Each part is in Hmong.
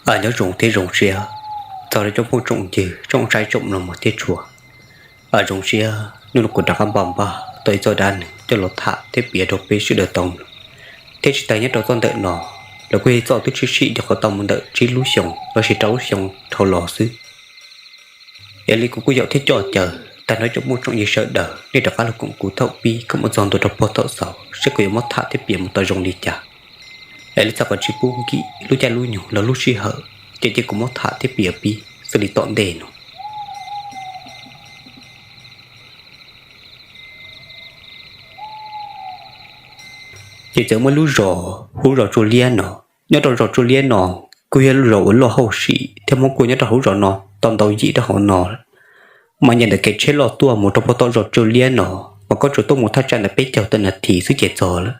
Nyob zoo thiab zoo siab txog rau tsoom phooj tsoom ywg tsoom saib tsoom mloog mog thiab tshua. Zoo siab hnub no kuv rov qab npaj npaj tau ib txoj dab neeg coj los tham thiab piav rau peb sawv daws tau mloog. Thiab tsis tas nyob rau txoj ntawm no, los kuj yog ib txoj twb tshwm sim rau qhov tau mus ntawm tsib lub xyoo lossis rau lub xyoo dhau los xwb. Yog li kuv kuj yaum thiab coj caw tag nrho tsoom phooj tsoom ywg sawv daws nej rov qab los koom kuv thaum pib kom mus txog ntua rau puag thaum xaus saib kuv yuav muab tham thiab piav mus tau zoo li cas. Yog li txog qhov tsis pub nkim lub caij lub nyoog los lub sij hawm, ces cia kuv muab tham thiab piav pib xws li tom ntej no. Ces txawm muaj lub zos hu zos Tsua Liab no. Nyob rau zos Tsua Liab no kuj yog lub zos uas loj hauj sim thiab Hmoob kuj nyob rau hauv zos no tau ntau yim rau hauv no. Mas nce ntawm kev tsheb loj tuaj mus rau puag tom zos Tsua Liab no, mas koj tsuas tuaj mus thaj tsam ntawm peb caug tawm nas this xwb ces txog lawm.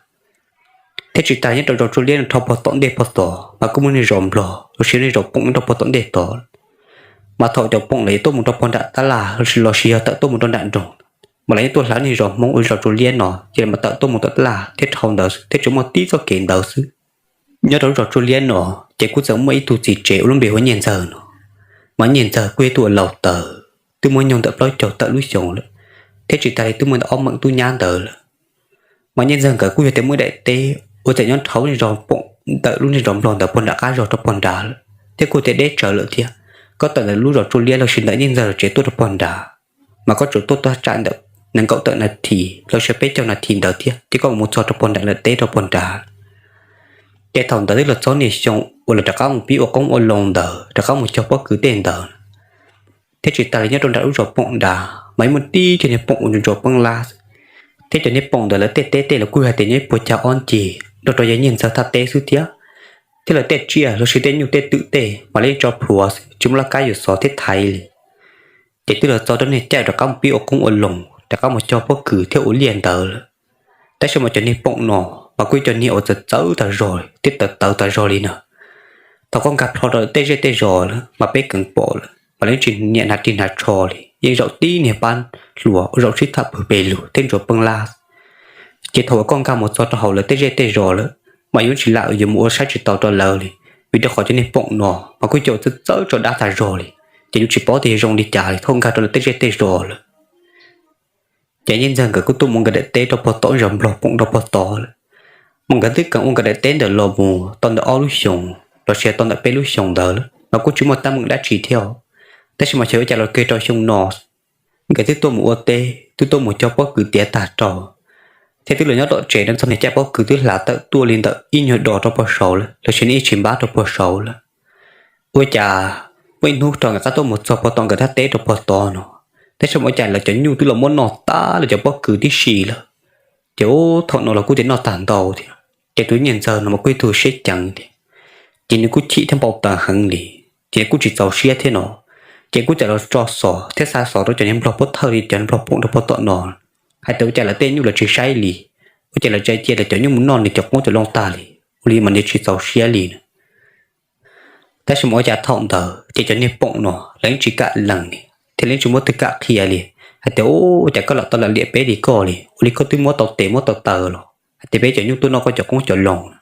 Thiab tsis tas nyob rau zos Tsua Liab no rau puag tom ntej puag tod mas kuj muaj niag zos Nplog lossis niag zos Poom nyob rau puag tom ntej tod. Mas thaum cov Poom lawv yuav tuaj mus rau puag nram tab laj lossis yog tawm tuaj mus rau nram nroog, mas lawv yeej tuaj hlawv niag zos Hmoob uas zos Tsua Liab no ces lawv mam tawm tuaj mus tom tab laj thiab dhau ntawd thiab tsuas muaj tib txoj kev ntawd xwb. Nyob rau lub zos Tsua Liab no, ces kuj txawm muaj ib tug txiv tsev ua lub npe hu ua Nyiaj Ntxawg no. Mas Nyiaj Ntxawg kuj yog tus uas laus tawv, twb muaj nyoog ntawm plaub caug tawm lub xyoo lawm, thiab tsis tas li twb muaj ntawm ob meem tub nyab ntawd lawm. Mas Nyiaj Ntxawg nkawd kuj yog tias muaj ib daim teb uas txawm nyob rau niag zos Poom ntawm lub niag zos Nplog ntawd puag nram qab zos rau puag nrad lawm, thiab kuj tias deb tsawv lawm thiab. Koj tawm ntawm lub zos Tsua Liab lossis ntawm Nyiaj Ntxawg tsev tuaj rau puag nrad, mas koj tsuas tuaj thaj tsam ntawm nees nkaum tawm nas this lossis peb caug nas this ntawd thiab ces koj mus txog rau puag nram lawv teb rau puag nrad. Ces thaum ntawd twb los txog niaj xyoo uas lawv rov qab mus pib ua qoob ua loo ntawd, rov qab mus cog pob kws tej ntawd. Thiab tsis tas li nyob rau nram lub zos Poom nrad mas yeej muaj tib cov niag Poom uas ntsuas ntsuas peeb lab, thiab cov niag Poom ntawd lawv tej teb tej los kuj hais tias nyob ib puag cag ob ncig nrog rau yawg Nyiaj Ntxawg thaj teb xwb thiab. Thiab lawv tej tsiaj lossis tej nyuj tej twm tej mas lawv yeej tso plhuav xwb, tsis muaj laj kab yuav xov thiab thaiv li. Ces twb los txog rau niag caij rov qab mus pib ua qoob ua loo, rov qab mus cog pob kws thiab ua liaj ntawd lawm. Tab sis mas cov niag Poom no mas kuj cov niag uas txawv txawv tas zog thiab tawv tawv tas zog li na. Thaum koj nkag plho rau tej zej tej zos lawm mas peb kheev pom lawm mas lawv yeej tsis nyiam hnav ris hnav tsho li, yeej zaum tib niag pab hluas uas zaum sib tham pw pes lug thiab ntsuas peeb lab. Ces thaum uas koj nkag mus txog rau hauv lawv tej zej tej zos lawm mas yuav tsis lam yuav mus ua saib tsis taus rau lawv li, vim rau qhov cov niag Poom no mas kuj cov txawv txawv tso dab tas zog li, ces yuav tsis paub tias yog zoo li cas li thaum nkag rau lawv tej zej tej zos lawm. Ces Nyiaj Ntxawg nkawd kuj tuaj mus nkawd daim teb rau puag tom zos Nplog Poom rau puag tod lawm. Mas nkawd twb kheev ua nkawd daim teb ntawd los mus tau ntawm ob lub xyoos lossis tau ntawm peb lub xyoos ntawd lawm mas kuj tsis muaj teeb meem dab tsi thiab. Tab sis mas xyov ua cas los kiag rau xyoo no nkawd twb tuaj mus ua teb, twb tuaj mus cog pob kws tiav tag rau, thiab twb los nyob tom tsev no txog niag caij pob kws twb hlav tawm tuaj li ntawm ib nyuag dos rau puag saud lawm lossis ib tshis npab rau puag saud lawm. Ua cas muaj ib hnub rau nkawd qab tuaj mus txog puag tom nkawd thaj teb rau puag tod no, tab sis mas ua cas lawv cov nyuj twb los muab noj tag lawv cov pob kws tib si lawm. Ces ub thaum no los kuj tias noj tag ntau thiab, ces tus Nyiaj Ntxawg no mas kuj ib tug siab ceev thiab, ces nws kuj chim thiab npau taws heev li, ces nws kuj tsis txaus siab thiab no, ces kuj txawm los tso xov thiab xa xov rau cov niag Nplog pov thawj li cov Nplog Poom rau puag tom no, hais tias ua cas lawv tej nyuj lawv tsis saib li, ua cas lawv tsa cia lawv cov nyuj mus noj nws cov qoob cov loo tag li, ua li mas nws tsis txaus siab li na. Tab sis mas ua cas thaum ntawd ces cov niag Poom no lawv yeej tsis kam lees li, thiab lawv yeej tsis muaj twg kam qhia li, hais tias ua cas koj lam tau lam liam peb li koj li, ua li koj twb muab tau tes muab tau taw los hais tias peb cov nyuj tuaj noj koj cov qoob cov loo na.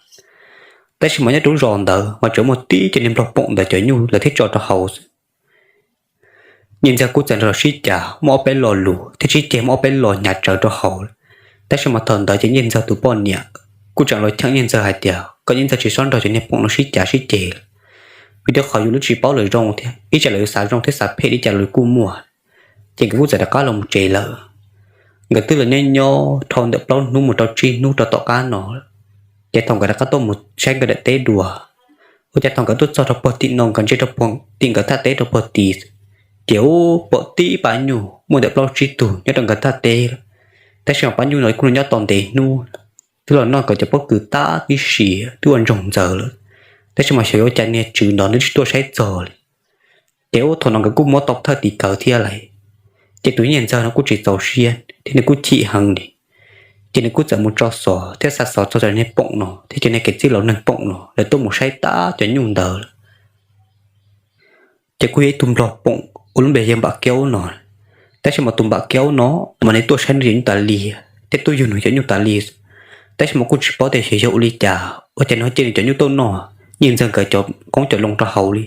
Tab sis mas nyob rau lub zos ntawd mas tsuas muaj tib cov niag Nplog Poom ntawd cov nyuj lawv thiaj tso rau hauv xwb. Nyiaj Ntxawg kuj txawm nrog lawv sib cav muaj ob peb lo lus thiab sib ceg muaj ob peb lo hnyav tsawv rau hauv lawm. Tab sis mas thaum ntawd ces Nyiaj Ntxawg tus poj niam kuj tseem los cheem Nyiaj Ntxawg hais tias kom Nyiaj Ntxawg tsis txhob nrog cov niag Poom no sib cav sib ceg lawm, vim rau qhov yus twb tsis paub lawv zoo thiab ib tsam lawv yuav xav zoo thiab xav phem li cas los kuj muaj. Ces nkawd kuj txawm rov qab los mus tsev lawm. Nkawd twb los nyob nyob dhau ntawm plaub hnub mus rau tsib hnub rau tom qab no, ces thaum nkawd rov qab tuaj mus saib nkawd daim teb dua, ua cas thaum nkawd tuaj txog rau puag tim no nkawd ntsia rau puag tim nkawd thaj teb rau puag tid, ces ub pom tib pab nyuj muaj ntawm plaub tsib tug nyob rau nkawd thaj teb lawm. Tab sis mas pab nyuj no kuj nyob tau ntev hnub, twb los noj nkawd cov pob kws tag tib si, twb ua ntsoog ntxaws lawm. Tab sis mas xyov yuav ua cas niag tswv ntawd nws tsis tuaj saib txog li. Ces ub thaum no nkawd kuj muab tau thawj tim kawg thiab lawm. Ces tus Nyiaj Ntxawg no kuj tsis txaus siab thiab nws kuj chim heev li. Ces nws kuj txawm mus tso xov thiab xa xov txog cov niag Poom no thiab cov niag kev txwj laus neeg Poom no lawv tuaj mus saib tag cov nyuj ntawd lawm. Ces kuj yog ib tug Nplog Poom ua lub npe yawg Npam Kiaub no, tab sis mas tus Npam Kiaub no mas nws tuaj saib nws cov nyuj tas li thiab tuaj yug nws cov nyuj tas li, tab sis mas kuj tsis paub tias xyov yog ua li cas ua cas nws ho cia nws cov nyuj tuaj noj, Nyiaj Ntxawg nkawd cov qoob cov loo rau hauv li.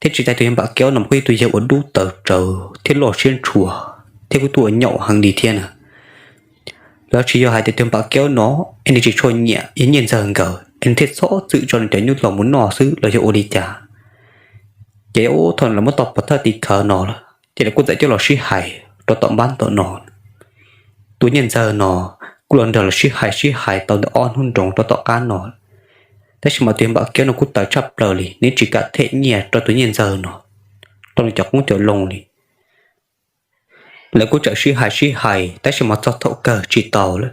Thiab tsis tas tus yawg Npam Keub no mas kuj yog tus yawg uas dub tawv tsawv thiab loj siab ntshua, thiab kuj tuaj ua nyaum heev li thiab na. Los tsis yog hais tias tus Npam Keub no es nws tsis tshua nyiam yawg Nyiaj Ntxawg nkawd es nws thiaj txhob txwm tso nws cov nyuj los mus noj xwb los yog ua li cas. Ces ub thaum lawv muab tau pov thawj tim khawv no lawm ces lawv kuj txawm coj los sib hais rau tom npab tom no. Tus Nyiaj Ntxawg no kuj los nrog lawv sib hais sib hais tau ntawm ob hnub nroos rau tom qab no. Tab sis mas tus Npam Keub no kuj tawv tshaj plaws li, nws tsis kam them nyiaj rau tus Nyiaj Ntxawg no, rau nws cov qoob cov loo li. Lawv kuj txawm sib hais sib hais tab sis mas txog thaum kawg tsis tau lawm,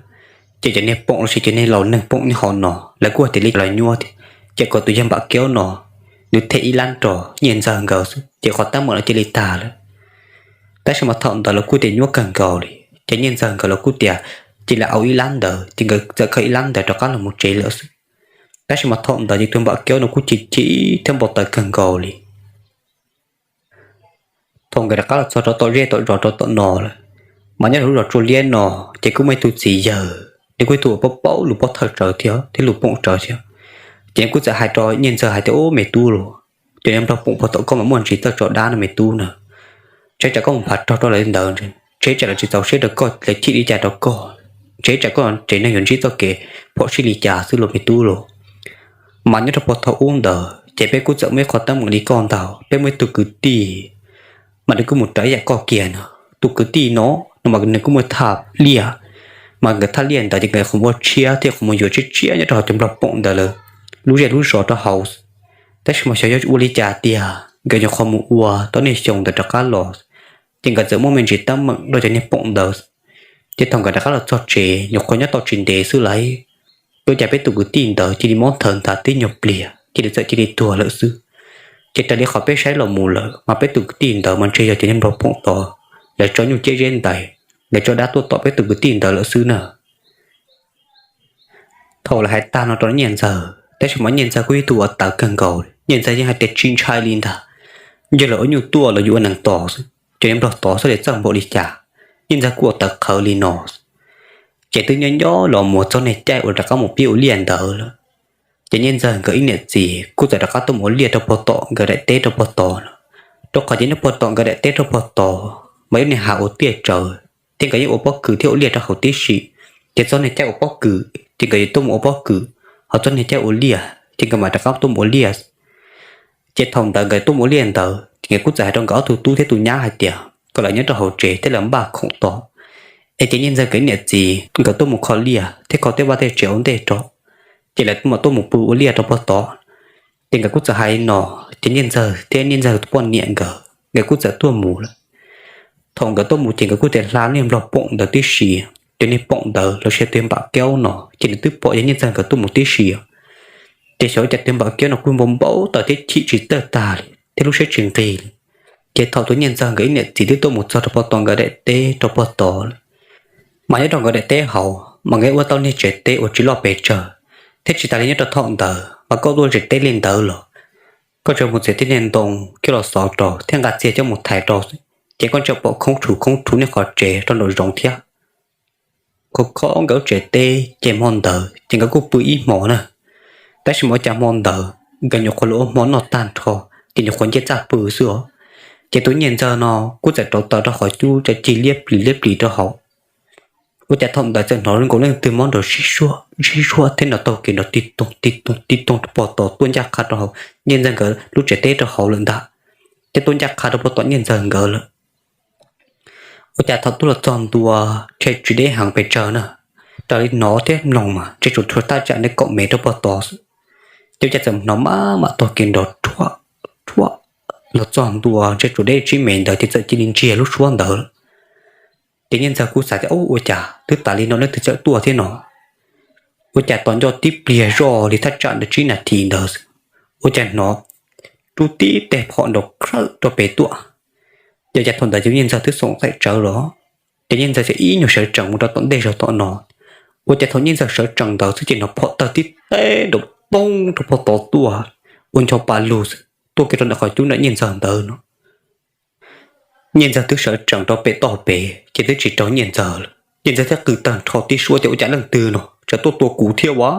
ces cov niag poom los sis cov niag laus neeg poom nyob hauv no lawv kuj hais tias li los nyuaj thiab, ces kom tus yawg Npam Keub no nws them ib lab rau Nyiaj Ntxawg nkawd xwb ces qhov teeb meem no cia li tag lawm. Tab sis mas thaum ntawd lawv kuj tias nyuaj kawg nkaus li, ces Nyiaj Ntxawg nkawd los kuj tias cia li au ib lab ntawd, ces nkawd txawm khaws ib lab ntawd rov qab los mus tsev lawm xwb. Tab sis mas thaum ntawd ces tus Npam Keub no kuj chim chim thiab npau taws kawg nkaus li. Thaum nkawd rov qab los txog rau tom zej tom zos rau tom no lawm, mas nyob rau lub zos Tsua Liab no ces kuj muaj ib tug txiv yawg, nws kuj yog tus uas paub paub lus paub thawj tsawv thiab thiab lus poom tsawv thiab. Ces nws kuj txawm hais rau Nyiaj Ntxawg hais tias, Ub, me tub los, cov niag nplog poom puag tom koj mas muaj ntsis txawj tso dab no me tub na. Ntshe tsam koj mus phav raug rau lawv ntawd, ntshe tsam lawv tsis txaus siab rau koj, lawv chim li cas rau koj, ntshe tsam koj tsev neeg yuav ntsib txoj kev phom sij li cas xwb los me tub los. Mas nyob rau puag thaum ub ntawd ces peb kuj txawm muaj ib qho teeb meem li koj ntag, peb muaj ib tug kwv tij, mas nws kuj mus raws ib yam koj kiag no. Tus kwv tij no, no mas nws kuj muaj thaj liaj, mas nkawd thaj liaj ntawd ces nkawd qhuas npua tshiab thiab qhuas mus yuav tshiab tshiab nyob rau hauv cov nplog poom ntawd lawv lub zej lub zos rau hauv. Tab sis mas xyov yog ua li cas tiag nkawd nyuam qhuav mus ua tau niaj xyoo ntawd rov qab los, ces nkawd txawm muaj me ntsis teeb meem rau cov niag poom ntawd. Ces thaum nkawd rov qab los txog tsev nyuam qhuav nyob tau tsis ntev xwb lauj, ua cas peb tus kwv tij ntawd cia li mob nthawv nthav tib nyuag pliag cia li txawm cia li tuag lawm xwb. Ces raws li qhov peb saib los mus lawm mas peb tus kwv tij ntawd mas ntshe yog cov niag nplog poom tod lawv tso nyuj ciab zeb ntais, lawv tso dab tuaj tom peb tus kwv tij ntawd lawm xwb na. Thaum lawv hais tag no rau Nyiaj Ntxawg, tab sis mas Nyiaj Ntxawg kuj yog tus uas tawv kawg nkaus, Nyiaj Ntxawg yeej hais tias tsis ntshai li ntag, yog lawv ua nyuj tuaj los yuav ua nees tos xwb, cov niag nplog tod xwb li txawj npaum li cas. Nyiaj Ntxawg kuj ua tawv qhawv li no. Ces twb nyob nyob los mus txog niag caij uas rov qab mus pib ua liaj ntawd lawm, ces Nyiaj Ntxawg nkawd ib niam txiv kuj txawm rov qab tuaj mus ua liaj rau puag tom nkawd daim teb rau puag tod no, rau qhov ces nyob puag tom nkawd daim teb rau puag tod mas yog niag hav uas tiaj tsawv, thiab nkawd yeej ua pob kws thiab ua liaj rau hauv tib si. Ces txog niag caij ua pob kws ces nkawd yuav tuaj mus ua pob kws, ho txog niag caij ua liaj ces nkawd mam rov qab tuaj mus ua liaj. Ces thaum ntawd nkawd tuaj mus ua liaj ntawd ces nkawd kuj txawm hais rau nkawd ob tug tub thiab tus nyab hais tias kom lawv nyob rau hauv tsev thiab lawv npaj khoom tos, es ces Nyiaj Ntxawg nkawd niam txiv nkawd tuaj mus kho liaj thiab kho tej vaj tej tsev ua ntej rau, ces lawv mam tuaj mus pw ua liaj rau puag tod. Ces nkawd kuj txawm hais no, ces Nyiaj Ntxawg thiab Nyiaj Ntxawg tus poj niam nkawd, nkawd kuj txawm tuaj mus lawm. Thaum nkawd tuaj mus ces nkawd kuj tias hla niag nplog poom ntawd tib si, ces niag poom ntawd los sis tus Npam Keub no ces nws twb pom yog Nyiaj Ntxawg nkawd tuaj mus tib si. Ces xyov ua cas tus Npam Keub no kuj npau npau taws thiab chim tsis tawj tag li thiab lub siab tsis nqig li. Ces thaum tus Nyiaj Ntxawg nkawd ib niam txiv twb tuaj mus txog rau puag tom nkawd daim teb rau puag tod lawm, mas nyob rau nkawd daim teb hauv mas nkawd ua tau niag tsev teb uas tsis loj pes tsawg, thiab tsis tas li nyob rau thaum ntawd mas koj tuaj tsev teb li ntawd los koj tsuas mus txiav tej niag ntoo coj los xov rau thiab nqa txiag coj mus thaiv rau xwb, ces koj tseem pom khoob rhuv khoob rhuv niag qhov tsev rau nraum zoov thiab. Khov kho nkawd lub tsev teb ces hmo ntawd ces nkawd kuj pw ib hmo na. Tab sis mas ua cas hmo ntawd nkawd nyuam qhuav los ua hmo noj tag nrho ces nyuam qhuav nce txaj pw xwb os. Ces tus Nyiaj Ntxawg no kuj txawm rauv taws rau qhov cub txawm cig liab plis liab plis rau hauv. Ua cas thaum ntawd txawm hnov zoo nkaus leej twg muab nrov zib zuag zib zuag thiab nrov taug kev nrov tig toog tig toog tig toog rau puag tod tuaj ncaj qha rau hauv Nyiaj Ntxawg nkawd lub tsev teb rau hauv lawm ntag, thiab tuaj ncaj qha rau puag tom Nyiaj Ntxawg nkawd lawm. Ua cas thaum tuaj los txog ntua, ntshe tsis deb heev pes tsawg na, raws li hnov thiab mloog mas ntshe tsuas tshuav thaj tsam li kaum mev rau puag tod xwb. Ces ua cas txawm hnov maj mam taug kev nrov rhuaj rhuaj los txog ntua ntshe tsuas deb tsib mev ntawd ces txawm cia li ntsiag lub suab ntawd lawm. Ces Nyiaj Ntxawg kuj xav tias, Ub, ua cas twb tas li no leej twg txawm tuaj thiab no? Ua cas tos nco tib pliag zoj li thaj tsam ntawd tsib nas this ntawd xwb, ua cas hnov rub tib teg phom nrov khawj rau pem tuaj. Ces ua cas thaum ntawd ces Nyiaj Ntxawg twb xoom xaim tsawv los, ces Nyiaj Ntxawg txawm ib nyuag sawv tsees mus rau tom ntej zog tom no. Ua cas thaum Nyiaj Ntxawg sawv tsees ntawd xwb ces hnov phom tawg tib teg nrov toog rau puag tod tuaj, ua ncho pa lug xwb, tuaj kiag rau ntawm qhov cub ntawm Nyiaj Ntxawg ntawd no. Nyiaj Ntxawg twb sawv tsees rau pem toj pem ces twb tsis raug Nyiaj Ntxawg lawm. Nyiaj Ntxawg thiaj qw tawg nrho tib suab tias, Ua cas leej twg no tseem tuaj tua kuv thiab ua?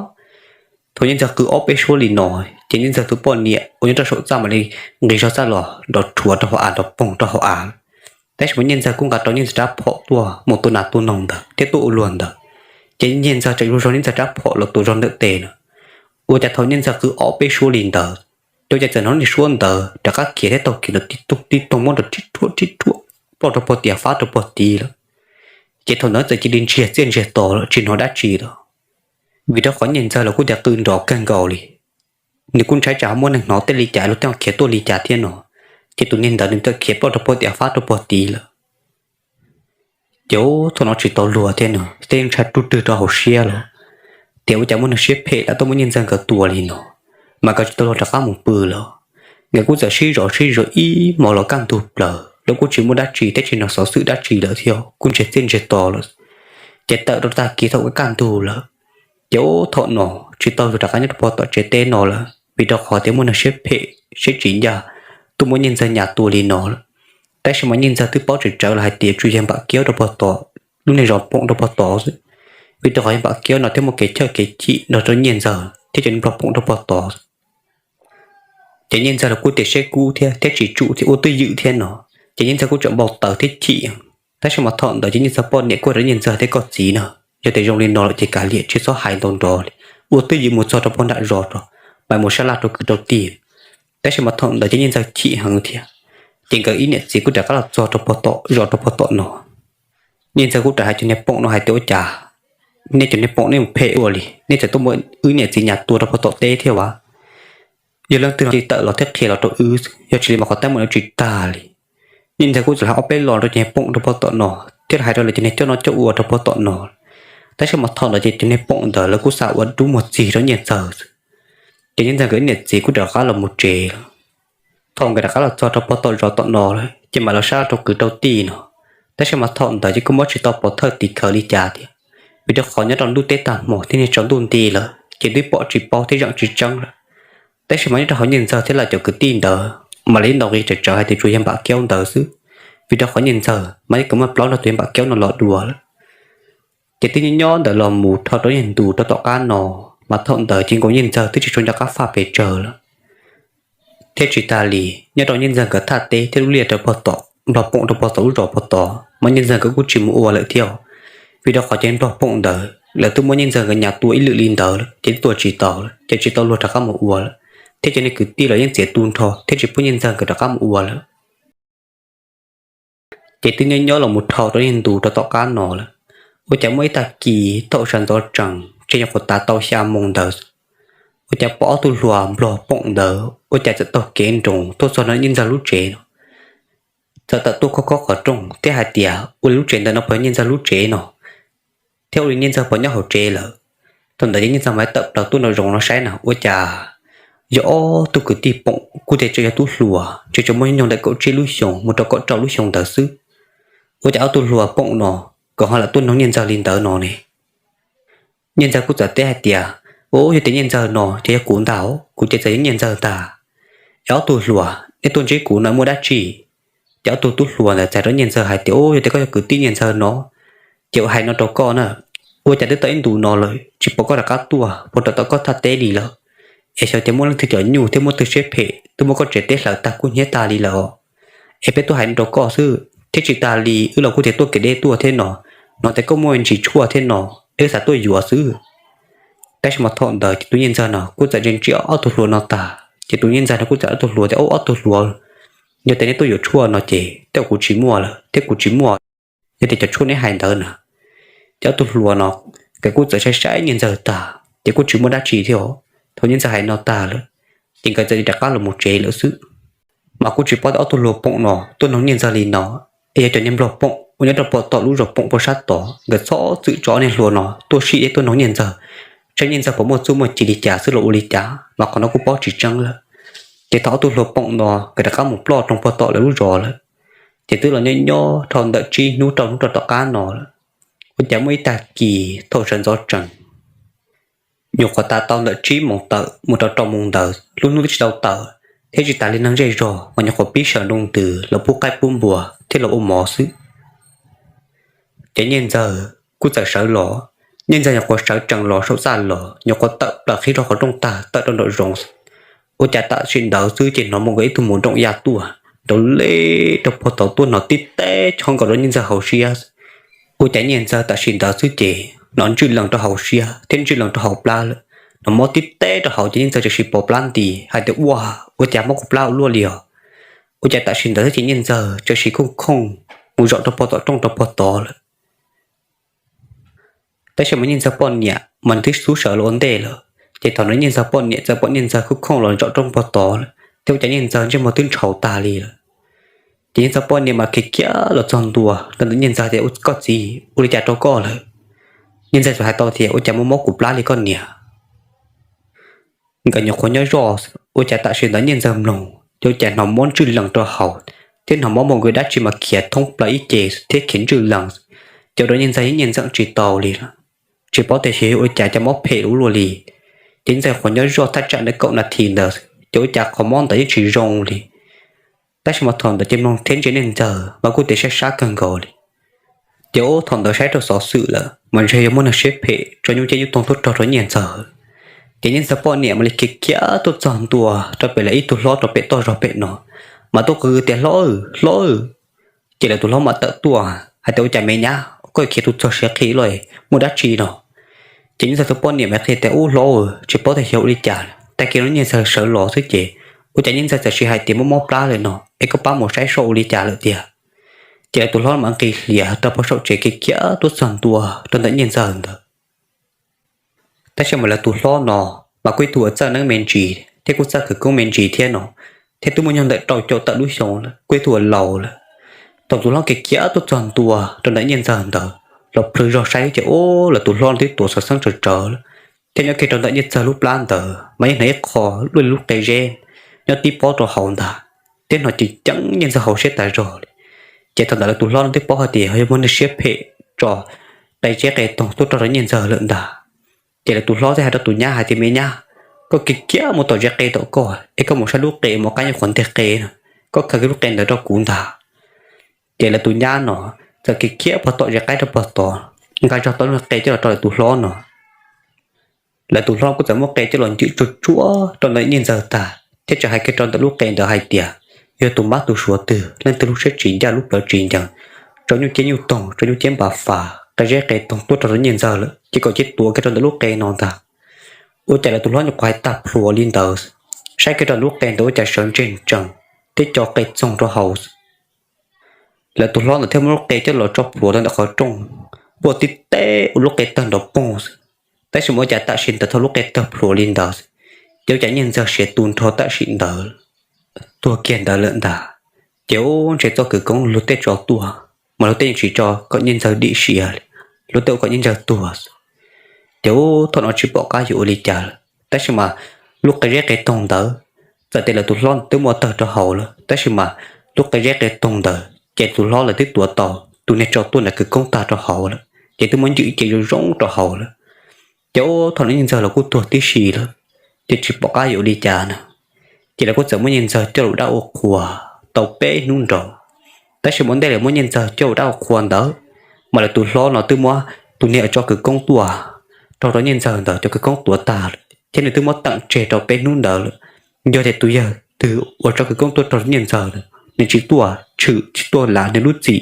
Thaum Nyiaj Ntxawg qw ob peb suab li no, ces Nyiaj Ntxawg tus poj niam uas nyob rau saum txaj mam li nqis zog txaj los nrov rhuav rau hauv av, nrov poog rau hauv av. Tab sis mas Nyiaj Ntxawg kuj nqa rau Nyiaj Ntxawg rab phom tuaj mus tua nas tua noog ntawd thiab tuaj ua luag ntawd, ces Nyiaj Ntxawg tseem zug zog Nyiaj Ntxawg rab phom los tua zog ntawm tes na. Ua cas thaum Nyiaj Ntxawg qw ob peb suab li ntawd, ces ua cas txawm hnov niag suab ntawd rov qab khiav thiab taug kev nrov tib toog tib toog muab nrov rib rhuaj rib rhuaj ploj rau pog tim fab rau pog tid lawm. Ces thaum ntawd txawm cia li ntsiag txiaj ntsiag to lawm tsis hnov dab tsi lawm, vim rau qhov Nyiaj Ntxawg los kuj tias qw nrov kawg nkaus li. Nws kuj ntshai tsam ho muaj neeg hnov tej li cas luag tej ho khiav tuaj li cas thiab no, ces tus niag ntawd nws txawm khiav ploj rau pog tim fab rau pog tid lawm. Ces thaum no tsis tau luag thiab no, tej yeej ntshai ruj rwg rau hauv siab lawm, tias ua cas muaj neeg siab phem lam tuaj muab Nyiaj Ntxawg nkawd tua li no, mas nkawd tsis tau luag rov qab mus pw lawm. Nkawd kuj txawm sib zov sib zov ib hmos los kaj ntug plaws lawm kuj tsis muaj dab tsi thiab tsis hnov xov xwm dab tsi lawm thiab kuj ntsiag txiaj ntsiag to lawm. Ces tawm rau tag kis thaum kaj ntug lawm, ces thaum no tsis tau luag rov qab nyob rau pog tom tsev teb no lawm vim rau qhov tias muaj neeg siab phem siab tsis ncaj tuaj muab Nyiaj Ntxawg nyas tua li no lawm. Tab sis mas Nyiaj Ntxawg twb paub tseeb tseeb los hais tias tsuas yog npam kiab rau pog tom, lub niag zos Poom rau pog tod xwb, vim rau qhov yog npam kiab no thiaj muaj kev chawj kev chim nrog rau Nyiaj Ntxawg thiab cov niag nplog Poom rau pog tod. Ces Nyiaj Ntxawg los kuj tias siab kub thiab thiab tsis tsum thiab ua twj ywm thiab no, ces Nyiaj Ntxawg kuj tseem npau taws thiab chim. Tab sis mas thaum ntawd ces Nyiaj Ntxawg poj niam kuj hais rau Nyiaj Ntxawg tias koj txiv na, yog tias zoo li no lawm ces kav liam tsis txhob hais ntau nrov li, ua twj ywm mus txog rau pog nram zos rau, mam mus sab laj rau kwv rau tij. Tab sis mas thaum ntawd ces Nyiaj Ntxawg chim heev thiab, ces nkawd ib niam txiv kuj rov qab los txog rau pog tom zos rau pog tom no. Nyiaj Ntxawg kuj rov hais cov niag Poom no hais tias ua cas nej cov niag Poom nej mus phem ua li, nej txawm tuaj muab wb niam txiv nyas tua rau pog tom teb thiab as. Yog leej twg no ces tawm los thiab qhia los rau wb, yog tsis li mas qhov teeb meem no tsis tag li. Nyiaj Ntxawg kuj txawm hais ob peb lo rau cov niag Poom rau pog tom no, thiab hais rau lawv cov niag coj noj coj ua rau pog tom no. Tab sis mas thaum ntawd ces cov niag Poom ntawd lawv kuj xav ua dub muag txig rau Nyiaj Ntxawg xwb. Ces Nyiaj Ntxawg nkawd ib niam txiv kuj rov qab los mus tsev lawm. Thaum nkawd rov qab los txog rau pog tom zos tom no lawm ces mam los sab laj rau kwv rau tij no. Tab sis mas thaum ntawd ces kuj muab tsis tau pov thawj tiv khawv li cas thiab, vim rau qhov nyob rau ntuj teb tag hmo thiab niag tsaus ntuj nti lawm ces twb pom tsis paub thiab zeem tsis tseeb lawm. Tab sis mas nyob rau hauv Nyiaj Ntxawg thiab lawv cov kwv tij ntawd mam li ntaus nqi tsawv tsawv hais tias tsuas yog npam kiab ntawd xwb, vim rau qhov Nyiaj Ntxawg mas yeej kawm muaj plaub nrog tus yog npam kiab no los dua lawm. Ces twb nyob nyob ntawd los mus dhau rau niag ntu rau tom qab no, mas thaum ntawd ces nkaus Nyiaj Ntxawg twb tsis tshua nco qab faj pes tsawg lawm. Thiab tsis tas li, nyob rau Nyiaj Ntxawg nkawd thaj teb thiab lub liaj rau pog tom, nplog Poom rau pog tom lub zos pog tod mas Nyiaj Ntxawg nkawd kuj tsis mus ua lawm thiab, vim rau qhov cov nplog Poom ntawd lawv twb muab Nyiaj Ntxawg nkawd nyas tua ib lwm li ntawd lawm ces twb tua tsis tau lawm ces tsis tau luag rov qab mus ua lawm. Thiab cov niag kwv tij los yeej txiav tu nrho thiab tsis pub Nyiaj Ntxawg nkawd rov qab mus ua lawm. Ces twb nyob nyob los mus dhau rau niag ntu rau tom qab no lawm, ua cas muaj ib tag kis thaum sawv ntxov tsees tseg nyuam qhuav tas tau xya moo ntawd, ua cas pom ob tug hluas nplog Poom ntawd ua cas txawm taug kev nroos tuaj txog nram Nyiaj Ntxawg lub tsev no. Txawm tawm tuaj khob khob qhov rooj thiab hais tias ua li lub tsev ntawd no puas yog Nyiaj Ntxawg lub tsev no, thiab ua li Nyiaj Ntxawg puas nyob hauv tsev lawm. Thaum ntawd ces Nyiaj Ntxawg mam tawm plaws tuaj nraum zoov no saib na ua cas yog ob tug kwv tij Poom kuj tias tseem yog tub hluas, tseem tseem muaj hnub nyoog ntawm kaum tsib lub xyoos mus rau kaum rau lub xyoos ntawd xwb. Ua cas ob tug hluas Poom no kom ho lam tuaj noog Nyiaj Ntxawg li ntawd no ne? Nyiaj Ntxawg kuj txawm teb hais tias, o, yog tias Nyiaj Ntxawg no ces yog kuv ntag, kuv ces txawm yog Nyiaj Ntxawg ntag. Es ob tug hluas nej tuaj ntsib kuv no muaj dab tsi? Ces ob tug tub hluas ntawd txais rau Nyiaj Ntxawg hais tias, o, yog tias koj yog kwv tij Nyiaj Ntxawg no ces ua hais no rau koj na, ua cas twb tau ib ntus no lawm tsis pom koj rov qab tuaj puag nram tom koj thaj teb li lawm? Es xyov tias muaj leej twg cov nyuj thiab muaj leej twg siab phem twb muab koj tsev teb hlawv tag kub hnyiab tag li lawm os. Es peb tuaj hais no rau koj xwb thiab tsis tas li wb los kuj tias tuaj kev deb tuaj thiab no, hnov tias koj muaj ntsis tshuaj thiab no, es wb xav tuaj yuav xwb. Tab sis mas thaum ntawd ces tus Nyiaj Ntxawg no kuj txawm ntsia ntsia ob tug hluas no tag ces tus Nyiaj Ntxawg no kuj txawm ob tug hluas tias, o, ob tug hluas, yog tias nej tuaj yuav tshuaj no ces tej zaum kuv tsis muaj lawm thiab kuv tsis muaj. Yog tias cov tshuaj neb hais ntawd na. Ces ob tug hluas no nkawd kuj txawm saib saib Nyiaj Ntxawg tag ces kuj tsis muaj dab tsi thiab os. Thaum Nyiaj Ntxawg hais no tag lawm ces nkawd txawm li rov qab los mus tsev lawm xwb. Mas kuj tsis paub tias ob tug hluas Poom no tuaj noog Nyiaj Ntxawg li no, es yog cov niag nplog Poom uas nyob rau pog tom lub zos Poom pog sab tod nkawd txhob txwm tso ob niag hluas no tuaj sim thiab tuaj noog Nyiaj Ntxawg, saib Nyiaj Ntxawg puas muaj txuj muaj ci li cas xwb los ua li cas, mas qhov no kuj paub tsis tseeb lawm. Ces thaum ob tug hluas Poom no nkawd rov qab mus ploj rau pog tom lawv lub zos lawm, ces twb los nyob nyob dhau ntawm tsib hnub rau hnub rau tom qab no lawm, ua cas muaj ib tag kis thaum sawv ntxov tsees, nyuam qhuav tas tau ntawm tsib moos tawm mus rau rau moos ntawd lub hnub twb tsis tau tawm, thiab tsis tas li neeg zej zog mas nyuam qhuav pib sawv nroo ntws los pub qaib pub npua thiab los ua mov xwb. Ces Nyiaj Ntxawg kuj txawm sawv los, Niag ntxawg nyuam qhuav sawv tsees los saum txaj los, nyuam qhuav tawm plaws qhib rau qhov rooj tag tawm rau nraum zoov. Ua cas tam sim ntawd xwb ces hnov mus nkaus ib tug mus nrooj ya tuaj, nrov li rau puag tod tuaj hnov tib teb chob nkaus rau niag ntxawg hauv siab. Ua cas niag ntxawg tam sim ntawd xwb ces hnov ntswj lees rau hauv siab thiab ntswj lees rau hauv plab lawm. Hnov mob tib teb rau hauv ces niag ntxawg txawm sis pov plab nti hais tias, Ua, ua cas mob kuv plab ua luaj li os? Ua cas tam sim ntawd xwb ces niag ntxawg txawm sis khooj khooj mus zaum rau puag tom rooj rau puag tod lawm. Tab sis mas niag ntxawg poj niam mas nws twb xub sawv los ua ntej lawm, ces thaum no niag ntxawg poj niam txawm pom niag ntxawg khooj khooj los zaum rau puag tod lawm thiab ua cas niag ntxawg ntsej muag twb ntshaus tag li lawm. Ces niag ntxawg poj niam mas khiav khiav los txog ntua rau ntawm niag ntxawg tias, Koj txiv, ua li cas rau koj lawm? Niag ntxawg txawm hais tau tias, Ua cas muaj mob kuv plab li koj niam? Nkawd nyuam qhuav nyob zoj, ua cas tam sim ntawd niag ntxawg mloog ces ua cas hnov mob ntswj lees rau hauv, thiab hnov mob mus nkaus dab tsi mas khiav thoob plaws ib ce thiab khiav ntswj lees, ces ua rau niag ntxawg yeej nyiaj ntxeem tsis tau li lawm. Tsis paub tias xyov yog ua cas cas mob phem ua luaj li. Ces niag ntxawg nyuam qhuav nyob zoj thaj tsam ntawd kaum nas this ntawd ces ua cas qhov mob ntawd yeej tsis zoo li. Tab sis mas thaum ntawd ces mloog thiab ntsia niag ntxawg mas kuj tias sab sab kawg nkaus li. Ces ub thaum ntawd saib rau xov xwm lawm mas ntshe yog muaj neeg siab phem tso nyuj ciab nyuj toog tuaj raug rau niag ntxawg. Ces niag ntxawg poj niam mam li khiav khiav tuaj txog ntua rau pem lawv ib tug hlob rau pem toj zog pem no, mas tuaj qw tias, Hlob, hlob! Ces lawv tus hlob mam tawm tuaj hais tias, Ua cas me nyab, koj khiav tuaj txog siav qhi loj, muaj dab tsi no? Ces niag ntxawg tus poj niam mam qhia tias, Ub hlob, tsis paub tias xyov ua li cas, tag kis no niag ntxawg sawv los xwb ces ua cas niag ntxawg txawm sis hais tias muaj mob plab lawm no, es koj pab mus saib seb ua li cas lawm tiag. Ces lawv tus hlob mam nqis hlias rau puag saum tsev khiav khiav tuaj txog ntua rau ntawm niag ntxawg ntawd. Tab sis mas lawv tus hlob no mas kuj ib tug uas txawj neeb me ntsis thiab kuj txawj khawv koob me ntsis thiab no, thiab twb muaj nyoog ntawm rau caum tawm lub xyoo lawm, kuj ib tug uas laus lawm. Thaum tus hlob khiav khiav tuaj txog ntua rau ntawm niag ntxawg ntawd los plhws zog saib ces ub lawv tus hlob no twb tuav xov xeeb tsawv tsawv lawm, thiab nyob kiag rau ntawm niag ntxawg lub plab ntawd mas yeej hnov ib qho luaj li lub qe zeb nyob tib pob rau hauv ntag, thiab hnov ceev ceev niag ntxawg hauv siab tas zog li. Ces thaum ntawd lawv tus hlob no twb paub hais tias yog muaj neeg siab phem tso qe zeb qe toog tuaj raug rau niag ntxawg lawm ntag. Ces lawv tus hlob thiaj hais rau tus nyab hais tias, Me nyab, koj khiav khiav mus tom zeb qe tom koj es koj mus saib lub qe mus qab nyuag qhuav nteg qe no, koj khaws kiag lub qe ntawd rau kuv ntag. Ces lawv tus nyab no txawm khiav khiav puag tom zeb qab rau puag tod, nqa zog tau lub qe coj los rau lawv tus hlob no. Lawv tus hlob kuj txawm muab qe coj los ncwm tsuag tsuag rau ntawm niag ntxawg tag thiab txawm hais kiag rau ntawm lub qe ntawd hais tias, Yog tus mab tus suav twg, leej twg lub siab tsis ncaj lub plawv tsis ncees, tso nyuj ciab nyuj toog, tso nyuj ciab npa fas, qe zeb qe toog tuaj raug rau niag ntxawg lawm ces kom cia tuav kiag rau ntawm lub qe no ntag. Ua cas lawv tus hlob nyuam qhuav hais tag plhuav li ntawd, saib kiag rau ntawm lub qe ntawd ua cas sawv ntseg ntsees thiab co qe txoog rau hauv. Lawv tus hlob ntawd thiaj muab lub qe coj los tso plhuav rau ntawm qhov rooj, npuaj tib teb ua lub qe tawg nrov poog xwb. Tab sis mas ua cas tam sim ntawd thaum lub qe tawg plhuav li ntawd, ces ua cas niag ntxawg siav tu nrho tam sim ntawd tuag kiag ntawd lawm ntag. Ces ub ntshe txoj kwv koob luag tej tso tuaj, mas luag tej yeej tsis tso kom niag ntxawg dim siav li, luag tej ua kom niag ntxawg tuag xwb. Ces ub thaum no tsis pom qab yuav ua li cas lawm, tab sis mas lub qe zeb qe toog ntawd, txawm tias lawv tus hlob twb muab tawg rau hauv lawm, tab sis mas lub qe zeb qe toog ntawd ces tus hlob lawv twb tuav tau tus niag tso tuaj ntawd kwv koob tag rau hauv lawm, ces twb muab ncwm cia zoo zoo rau hauv lawm. Ces ub thaum no niag ntxawg los kuj tuag tib si lawm, ces tsis pom qab yuav ua li cas na. Ces lawv kuj txawm muab niag ntxawg coj los ua dab ua qhua tau peb hnub nraud. Tab sis ua ntej lawv muab niag ntxawg coj ua dab ua qhua ntawd, mas lawv tus hlob no twb muab tus niag uas tso kwv koob tuaj raug rau niag ntxawg ntawd cov kwv koob tuav tag lawm, thiab nws twb muab teem tseg rau peb hnub ntawd lawm. Yog tias tus yawg twg uas tso kwv koob tuaj raug niag ntxawg ntawd nws tsis tuaj tshwm tsis tuaj lav nws lub txim,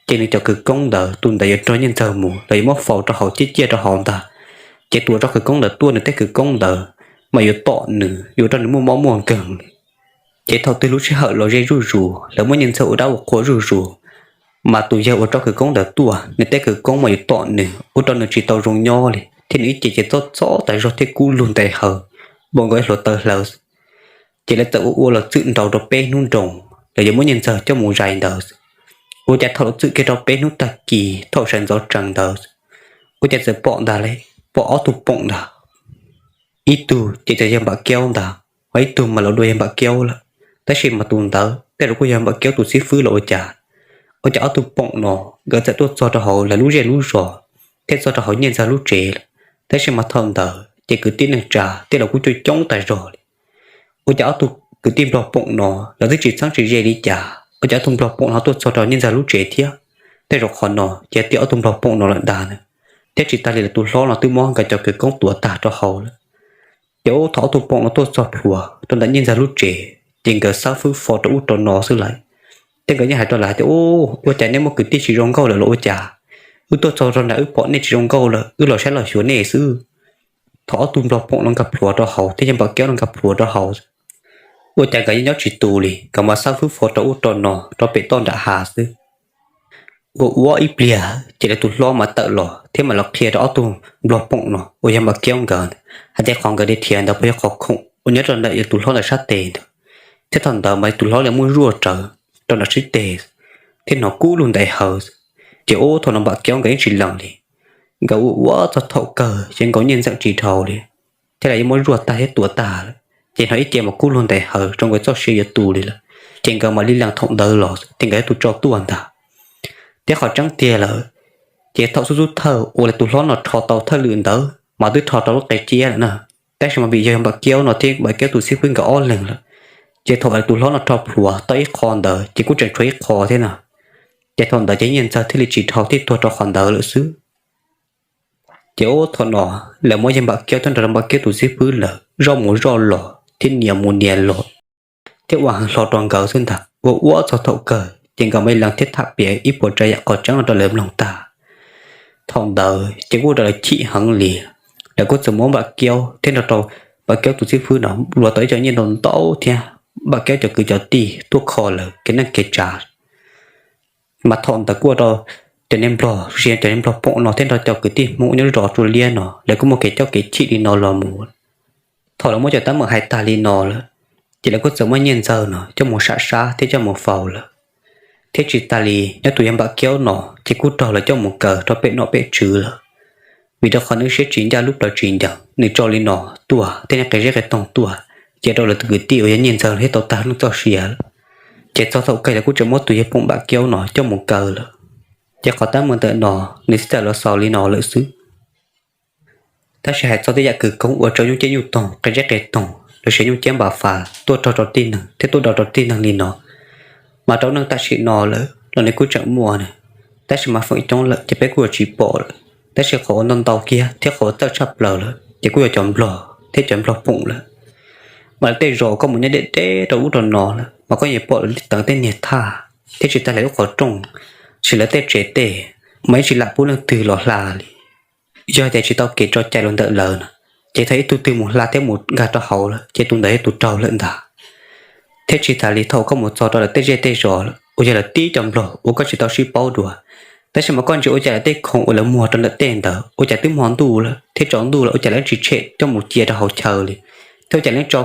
ces nws cov kwv koob ntawd tus ntawd yuav nrog niag ntxawg mus los yuav muab faus rau hauv ciaj ciaj rau hauv ntag. Ces tus uas tso kwv koob ntawd tuaj nws tej kwv koob ntawd mas yuav tom nws, yuav ua rau nws muaj mob muaj nkeeg li. Ces thaum twg lub sij hawm los ze zuj zus, lawv muab niag ntxawg ua dab ua qhua zuj zus, mas tus yawg uas tso kwv koob ntawd tuaj nws tej kwv koob mas yuav tom nws, ua rau nws tsis tau zoo nyob li, thiab nws ib ce ces txob txob tas zog thiab kub lug ntais haws, npaum nkaus ib hluav taws hlawv. Ces lawv txawm ua ua los txwm nraud rau peb hnub nroos, lawv yuav muab niag ntxawg coj mus zais ntawd. Ua cas thaum lawv txwm kiag rau peb hnub tag kis thaum sawv ntxov tsees ntawd, ua cas txawm pom ntag li, pom ob tug poom ntag. Ib tug ces txawm yog Npam Kiaub ntag, ho ib tug mas los dua yog Npam Kiaub lawm. Tab sis mas tus ntawd tej zaum kuj yog Npam Kiaub tus xib fwb los ua cas. Ua cas ob tug poom no nkawd txawm tuaj txog rau hauv lawv lub zej lub zos, thiab txog rau hauv niag ntxawg lub tsev lawm. Tab sis mas thaum ntawd ces kwv tij neej tsa tej los kuj coob coob tas zog li. Ua cas ob tug kwv tij nplog poom no lawv twb tsis txheeb tsis ze li cas, ua cas ob tug nplog poom no tuaj txog rau niag ntxawg lub tsev thiab? Tej zaum qhov no ces tias ob tug nplog poom no lawm ntag na. Thiab tsis tas li lawv tus hlob no twb muab nkawd cov khawv koob tuav tag rau hauv lawm. Ces ub thaum ob tug poom no tuaj txog plhuav rau ntawm Nyiaj Ntxawg lub tsev ces nkawd xab fwb fo rau ub rau no xwb lawm. Thiab nkawd yeej hais rau lawv hais tias, Ub, ua cas nej muaj kwv tij tsis zoo nkauj lawm los ua cas? Wb tuaj txog rau nram wb pom nej tsis zoo nkauj lawm wb los saib los xyuas nej xwb. Thaum ob tug nplog poom no nkag plhuav rau hauv thiab yawg Npam Kiab no nkag plhuav rau hauv, ua cas nkawd yeej nyob tsis tus li, nkawd mas xab fwb fo rau ub rau no rau pem toj nram hav xwb. Ua ua ib pliag ces lawv tus hlob mas tawm los thiab mam los qhia rau ob tug nplog poom no uas yog Npam Kiab nkawd hais tias qhov nkawd dhia ntawd puas yog qhov khoom uas nyob rau ntawm lawv tus hlob ntawd sab tes ntawd. Thiab thaum ntawd mas tus hlob li muab zuaj rawv rau nram sib teg thiab hnov kub lug ntais hawv. Ces ub thaum no Npam Kiab nkawd yeej tsis lees li. Nkawd ua ua txog thaum kawg ces nkaus Nyiaj Ntxawg tsis dhau li, thiab lawv yeej muab zuaj tag thiab tua tag lawm. Ces hnov ib ce mas kub lug ntais hawv rau nkawd txoj sia yuav tu li lawm. Ces nkawd mam li lees thaum ntawd los thiab nkawd thiaj tau tso tuaj ntag. Thiab qhov tseeb tiag lawm, ces thaum xub xub thawj uas lawv tus hlob no rho tau thawj lwm ntawd mas twb rho rau lub qe ciab lawm na. Tab sis mas vim yog Npam Kiab no thiab Npam Kiab tus xib fwb nkawd ob leeg lawm, ces thaum lawv tus hlob no rho plhuav tau ib qho ntawd ces kuj tseem tshuav ib qho thiab no. Ces thaum ntawd ces Nyiaj Ntxawg thiaj li tsis dhau thiab tuag rau qhov ntawd lawm xwb. Ces ub thaum no lawv muab yawg Npam Kiab thiab nrog rau Npam Kiab tus xib fwb lawm zoj mus zoj los thiab nias mus nias los, thiab ua heev hlo rau nkawd xwb ntag. Ua ua txog thaum kawg ces nkawd mam li lees thiab tham piav ib puas tsav yam qhov tseeb no rau lawv mloog tag. Thaum ntawd ces kuj ua rau lawv chim heev li. Lawv kuj txawm muab Npam Kiab thiab nrog rau Npam Kiab tus xib fwb no luag tau ib co nyiaj ntau ntau thiab Npam Kiab cov kwv cov tij tuaj kho lawv kev neej kev tsav. Mas thaum ntawd kuj ua rau cov neeg nplog, tsis yog cov neeg nplog poom no thiab nrog cov kwv tij Hmoob nyob lub zos Tsua Liab no lawv kuj muaj kev coj kev chim li no los mus. Thaum lawv muab cov teeb meem hais tag li no lawm, ces lawv kuj txawm muab Nyiaj Ntxawg no coj mus sam sab thiab coj mus faus lawm. Thiab tsis tas li nyob tus yawg Npam Kiab no ces kuj raug lawv coj mus kaw rau pem nom pem tswv lawm. Vim rau qhov nws siab tsis ncaj lub plawv tsis ncees, nws tso li no tuaj thiab nws qe zeb qe toog tuaj, ces rau lawv tus kwv tij uas yog Nyiaj Ntxawg thiaj tau tag neej txoj sia lawm. Ces txog thaum kawg lawv kuj tseem muab tus yawg Poom Npam Kiab no coj mus kaw lawm. Ces qhov teeb meem ntawm no nws thiaj tawm los xaus li no lawm xwb. Tab sis hais txog tej yam khawv koob uas rau nyuj ciab nyuj toog, qe zeb qe toog, los sis nyuj ciab npa fas tuaj raug rau tib neeg thiab tuaj do rau tib neeg li no, mas rau neej tam sim no lawm los nws kuj tseem muaj na. Tab sis mas feem coob lawm ces peb kuj yuav tsis pom lawm. Tab sis qhov uas ntau ntau kiag thiab qhov uas txawj tshaj plaws lawm ces kuj yog cov nplog thiab cov nplog poom lawm. Mas lawv tej zos koj mus nyob deb deb rau ub rau no lawm mas koj yeej pom lawv teev tej niag thaj thiab tsis tas li lub qhov rooj, tsis lawv tej tsev tej mas yeej tsis lam pub leej twg los hla li. Yog tias tsis tau kev tso cai los ntawm lawv na, ces thaum ib tug twg mus hla thiab mus nkag rau hauv lawm ces tus ntawd yog tus raug lawm ntag. Thiab tsis tas li thaum koj mus txog rau lawv tej zej tej zos lawm uas yog lawv tib co nplog uas koj tsis tau sib paub dua, tab sis mas koj ntsia ua cas lawv tej khoom uas lawv muag rau ntawm tej ntawd ua cas twb hmo ntuj lawm thiab tsaus ntuj lawm ua cas lawv tsis tshem coj mus cia rau hauv chaw li, thiab ua cas lawv tso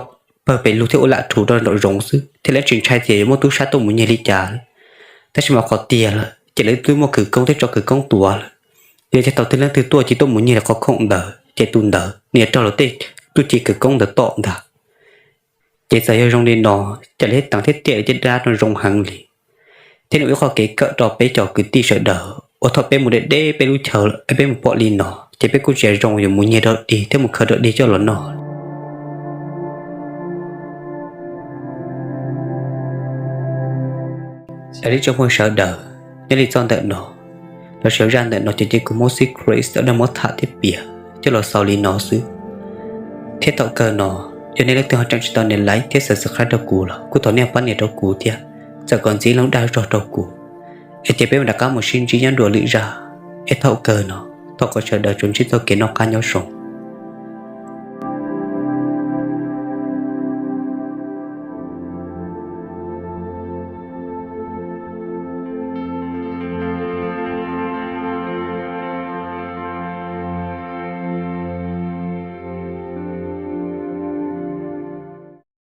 pawg pes lug thiab ua lam rhuv rau nraum zoov xwb thiab lawv tsis ntshai tias yuav muaj tub sab tuaj mus nyiag li cas li. Tab sis mas qhov tiag lawm ces lawv twb muaj khawv koob thiab tso khawv koob tuav lawm. Yog tias thaum twg leej twg tuaj cia tuaj mus nyiag li qhov khoom ntawd ces tus ntawd nws yuav raug lawv tej tub ci khawv koob ntawd tom ntag. Ces txawm yog zoo li no, ces lawv thiaj teev thiab tiam lawv tej dab no zoo heev li. Thiab nws ua ib qho kev kawm rau peb cov kwv tij sawv daws uas thaum peb mus deb deb peb lub chaw lawm es peb mus pom li no ces peb kuj tsis zoo yuav mus nyiag dog dig thiab mus khaws dog dig coj los noj. Ib tsoom phooj ywg sawv daws, nyob li txoj ntawm no lossis zaj ntawm no ces kuv Mousi Chris tau muab tham thiab piav coj los xaus li no xwb. Thiab thaum kawg no, yog nej leej twg ho tseem tsis tau nias like thiab subscribe rau kuv los kuj thov nej pab nias rau kuv thiab, txawm kom ntxiv lub dag zog rau kuv. Es ces peb mam rov qab mus sib ntsib nyob dua lwm zaj. Es thaum kawg no, thov kom sawv daws tsuas ntsib txoj kev noj qab nyob zoo.